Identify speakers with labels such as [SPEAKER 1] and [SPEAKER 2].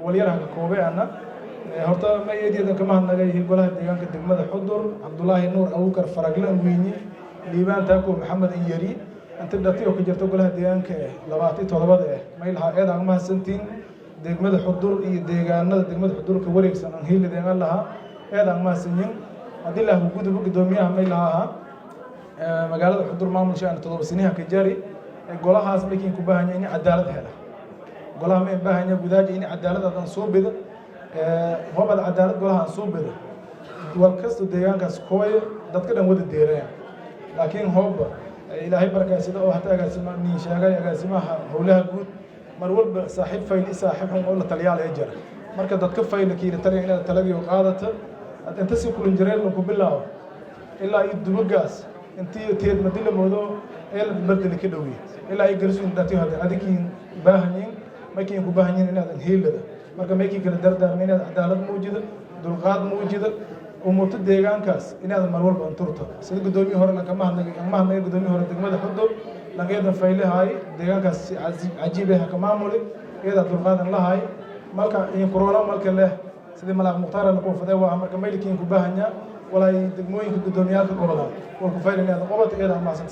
[SPEAKER 1] Walyaraha ka koobay ana horta ma eedeedan kama hadnagay golaha deegaanka degmada Xudur, Cabdulaahi Nuur Abuukar Faragle Wiinyi, Liibaan Taako Maxamed Inyari, inta dhati oo ka jirta golaha deegaanka 27-da may lahaa eed aan mahadsantiin. Degmada Xudur iyo deegaanada degmada Xudur ka wareegsan aan hiilideegan lahaa, eed aan mahadsanyin. Haddii lah guduba, guddoomiyaha may lahaa magaalada Xudur maamulsha aan 7 siniha ka jari golahaas makiin ku baahanya in cadaalad hela. Golaha ma baahanya gudaaja in cadaalad adan soo bida. Hobad cadaalad golaha aan soo bida, wal kasta deegaankaas kooye dadka dhan wada deeraya. Laakiin hooba Ilaahay barakaysada oo hata agaasima niin sheegay, agaasimaha howlaha guud, mar walba saaxiib fayl saaxiib xun oo la taliyaal ee jira. Marka dadka fayla kiila taliya inaad taladii qaadata. Hadda inta si kulin jareen ku bilaabo ilaa iyo dubagaas intii teed madila moodo eel bardali ka dhowiye ilaa iyo garsuun dhatiyo. Hadda adikiin baahanyiin, markiin ku baahanyiin inaadan hiilada. Marka maykii kala dardaarma inaad cadaalad muujida, dulqaad muujida, umuurto deegaankaas inaadan mar walba anturto. Sida guddoomiye hore lankama hadlay, ama hadlay guddoomiye hore degmada Xudur, lankeedan faylahay deegaankaas si cajiib ah ka maamuli, iyada dulqaadan lahay. Marka in corona marka leh sidii Malaaq Mukhtaar la kuufadee waa. Marka maylikiin ku baahanyaa walaay degmooyinka guddoomiyaalka gobolada war ku fayl inaad qobato. Iyada mahadsan.